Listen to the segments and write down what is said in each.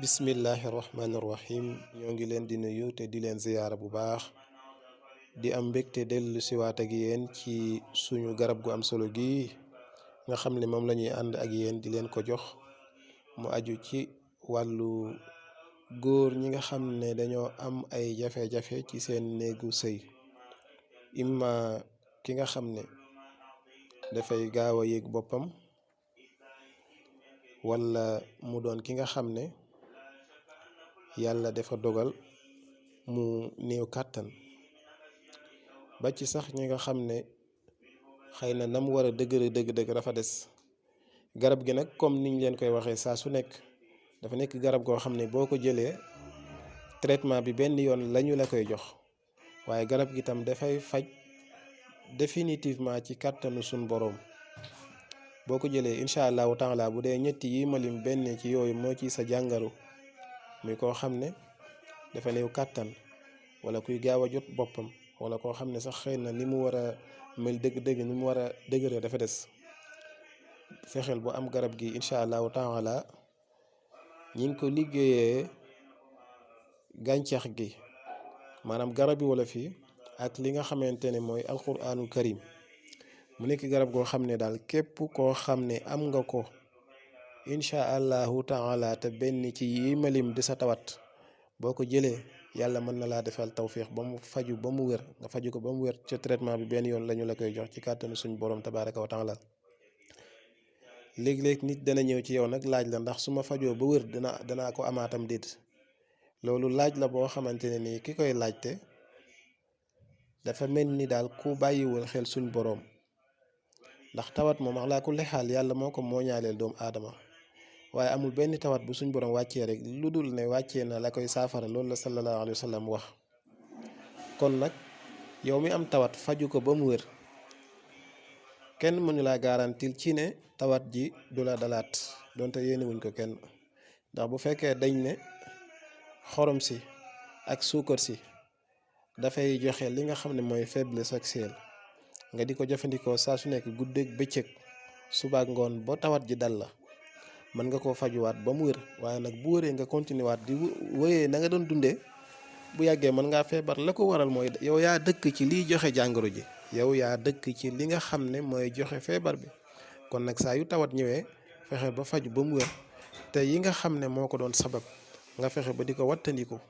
bismillahi rahmaani rahim ñoo ngi leen di nuyu te di leen ziyaara bu baax di am mbégte dellu siwaat ak yéen ci suñu garab gu am solo gi nga xam ne moom la ñuy ànd ak yéen di leen ko jox mu aju ci wàllu góor ñi nga xam ne dañoo am ay jafe-jafe ci seen néegu sëy, imma ki nga xam ne dafay gaaw a yëg boppam wala mu doon ki nga xam ne yàlla dafa dogal mu néew kàttan, ba ci sax ñi nga xam ne xëy na nam war a dëgg dafa des. Garab gi nag comme niñ leen koy waxee saa su nekk dafa nekk garab goo xam ne boo ko jëlee traitement bi benn yoon lañu la koy jox, waaye garab gi tam dafay faj définitivement ci kàttanu suñ boroom. boo ko jëlee incha allahu taala bu dee ñetti yi malim benn ci yooyu moo ci sa jàngaru, muy koo xam ne dafa néew kàttan wala kuy gaaw a jot boppam wala koo xam ne sax xëy na ni mu war a mel dëgg-dëgg ni mu war a dëgëre dafa des, fexeel bu am garab gi incha allahu taala. ñi ngi ko liggéeyee gàncax gi, maanaam garab yi wala fii ak li nga xamante ne mooy alquraanul karim. mu nekk garab goo xam ne daal képp koo xam ne am nga ko incha allahu taala te benn ci yi malim di sa tawat, boo ko jëlee yàlla mën na laa defal tawfiix ba mu faju ba mu wér, nga faju ko ba mu wér ca traitement bi benn yoon lañu la koy jox ci kàttanu suñu borom tabaraka wa taala. léeg-léeg nit dana ñëw ci yow nag laaj la ndax su ma fajoo ba wér danaa ko amaatam déet. loolu laaj la boo xamante ne nii ki koy laajte dafa mel ni daal ku bàyyiwul xel suñ boroom, ndax tawat moom alaa kulli xaal yàlla moo ko mooñaaleel doomu aadama, waaye amul benn tawat bu suñ borom wàccee rek lu dul ne wàccee na la koy saafara. loolu la sallallahu alayhi wa sallam wax. kon nag yow mi am tawat faju ko ba mu wér, kenn mënu laa garantil ci ne tawat ji du la dalaat, donte yéene wuñ ko kenn. ndax bu fekkee dañ ne xorom si ak suukar si dafay joxe li nga xam ne mooy faiblesse sexuelle, nga di ko jëfandikoo saa su nekk guddeeg bëccëg suba ak ngoon ba tawat ji dal la, mën nga koo fajuwaat ba mu wér. waaye nag bu wéree nga continuer waat di wéyee na nga doon dundee, bu yàggee mën ngaa feebar. la ko waral mooy yow yaa dëkk ci liy joxe jàngoro ji, yow yaa dëkk ci li nga xam ne mooy joxe feebar bi. kon nag saa yu tawat ñëwee fexe ba faju ba mu wér, te yi nga xam ne moo ko doon sabab nga fexe ba di ko wattandiku.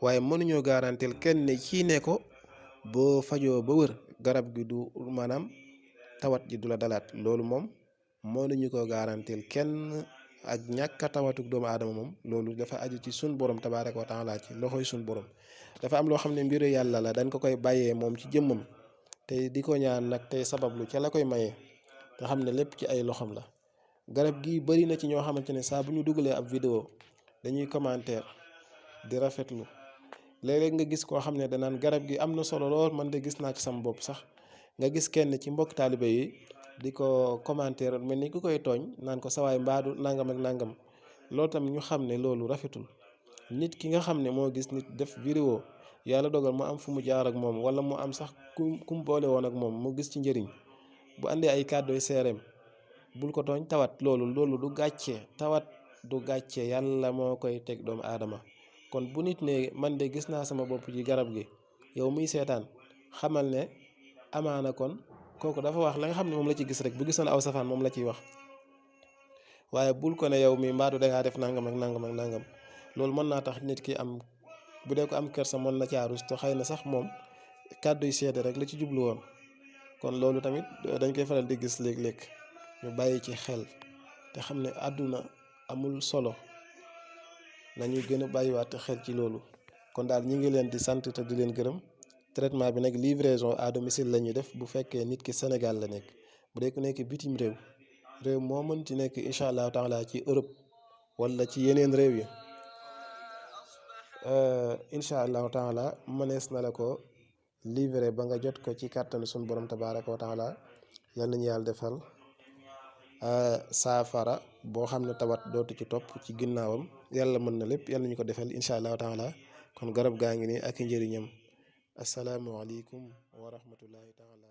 waaye mënuñoo garantil kenn ci ne ko boo fajoo ba wér garab gi du maanaam tawat ji du la dalaat. loolu moom mënuñu ko garantil kenn. ak ñàkk a tawatuk doomu aadama moom loolu dafa aju ci sun borom tabaraka wa taala, ci loxoy sun borom. dafa am loo xam ne mbiru yàlla la, dañ ko koy bàyyee moom ci jëmmam te di ko ñaan nag tey sabablu ca la koy mayee, te xam ne lépp ci ay loxam la. garab gi bari na ci ñoo xamante ne saa bu ñu dugalee ab vidéo dañuy commentaire di rafetlu. léeg-léeg nga gis koo xam ne danaan garab gi am na solo lool, man de gis naa ci sama bopp sax. nga gis kenn ci mbokk taalibe yi di ko commentaire mel ni ku koy tooñ naan ko sawaay mbaadu nangam ak nangam. loolu tam ñu xam ne loolu rafetul. nit ki nga xam ne moo gis nit def vidéo, yàlla dogal mu am fu mu jaar ak moom wala mu am sax ku mu boole woon ak moom mu gis ci njëriñ, bu àndee ay kàddooy seereem bul ko tooñ. tawat loolu du gàcce, tawat du gàcce, yàlla moo koy teg doomu aadama. kon bu nit ne man de gis naa sama bopp ci garab gi, yow muy seetaan xamal ne amaana kon kooku dafa wax la nga xam ne moom la ci gis rek. bu gisoon aw safaan moom la ciy wax, waaye bul ko ne yow mi mbaadu dangaa def nangam ak nangam ak nangam. loolu mën naa tax nit ki am, bu dee ko am kersa mën na caa rus te xëy na sax moom kàddu yu seede rek la ci jublu woon. kon loolu tamit dañ koy faral di gis léeg-léeg. ñu bàyyi ci xel te xam ne àdduna amul solo, nañu gën a bàyyiwaat xel ci loolu. kon daal ñi ngi leen di sant te di leen gërëm. traitement bi nag livraison à domicile la ñuy def bu fekkee nit ki Sénégal la nekk. bu dee ku nekk bitim réew moo mënti nekk incha allahu taala ci Europe wala ci yeneen réew yi, incha allahu taala mënees na la ko livré ba nga jot ko ci kàttanu suñu borom tabaraka wa taala. yal nañu yàlla defal saafara boo xam ne tawat dootu ci topp ci ginnaawam. yàlla mën na lépp, yàlla ñu ko defal incha allahu taala. kon garab gaa ngi nii ak njëriñam. asalaamualeykum wa rahmatullahi taala.